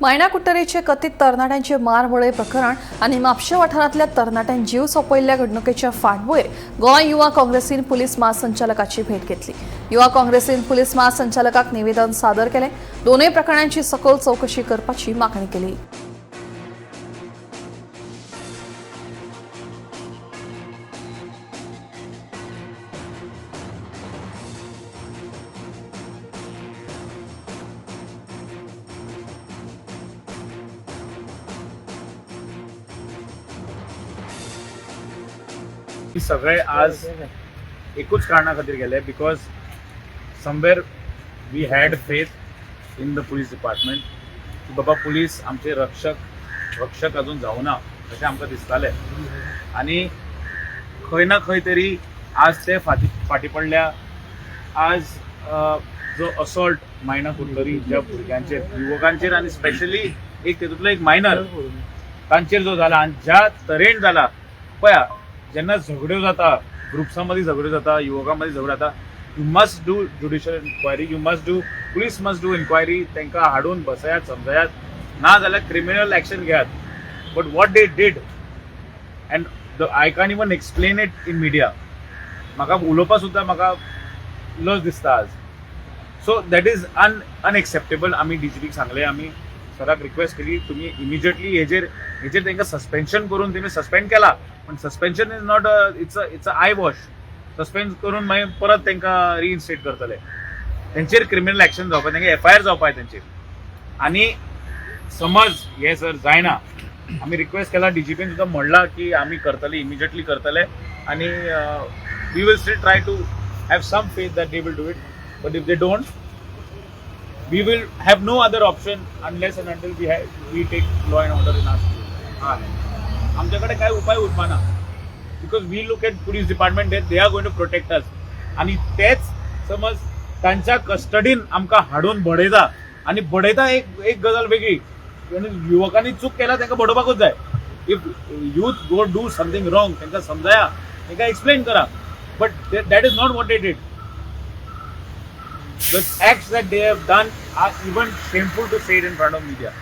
मायणा कुट्टरेचे कथीत तरणाट्यांचे मारबडय प्रकरण आनी म्हापशें वाठारांतल्या तरणाट्यान जीव सोंपयल्ल्या घडणुकेच्या फाटभुंयेर गोंय युवा काँग्रेसीन पुलीस म्हासंचालकाची भेट घेतली. युवा काँग्रेसीन पुलीस म्हासंचालकाक निवेदन सादर केलें. दोनूय प्रकरणांची सखोल चवकशी करपाची मागणी केली. सगळे आज एकूच कारणा खातीर गेले, because somewhere we had faith in the police department की बाबा पुलीस आमचे रक्षक रक्षक अजून जावना अशें आमकां दिसतालें. आनी खंय ना खंय तरी आज ते फाटी फाटी पडल्या. आज जो असॉल्ट मायणा कुडटरी ज्या भुरग्यांचेर, युवकांचेर आनी स्पेशली एक तेतूंतलो एक मायनर तांचेर जो जाला आनी ज्या तरेन जाला, पळया जेन्ना झगड्यो जाता, ग्रुप्सां मदीं झगड्यो जाता, युवकां मदीं झगड्यो जाता, you must do judicial enquiry, you must do, police must do enquiry. तांकां हाडून बसयात, समजायात, ना जाल्यार क्रिमिनल एक्शन घेयात. But what they did and the I can even explain it in media. म्हाका उलोवपा सुद्दां म्हाका लज दिसता आज. So that is unacceptable. आमी डीजीपीक सांगलें, आमी सराक रिक्वेस्ट केली, तुमी इमिजिएटली हेजेर तांकां सस्पेन्शन करून, तेमी सस्पेंड केला, पण suspension is not a it's a eye wash. Suspend करून मागीर परत तांकां रिइन्स्टेट करतले. तेंचेर क्रिमिनल एक्शन जावपा, तांकां एफआयआर जावपा तेंचेर. आनी समज हे जर जायना, आमी रिक्वेस्ट केला, डीजीपीन सुद्दां म्हणलां की आमी करतले, इमिजिएटली करतले आनी we will still try to have some faith that they will do it. But if they don't, we will have no other option unless and until we take law and order in our hand. आमच्याकडे काय उपाय उरपाना, because we look at police department, they are going to protect us. आनी तेच समज तांच्या कस्टडीन आमकां हाडून बडयता आनी बडयता, एक एक गजाल वेगळी आनी युवकांनी चूक केल्या तांकां बडोवपाकूच जाय. If youth go do something wrong, तांकां समजाया, तांकां एक्सप्लेन करा, but that is not what they did. The acts that they have done are even shameful to say it in front of media.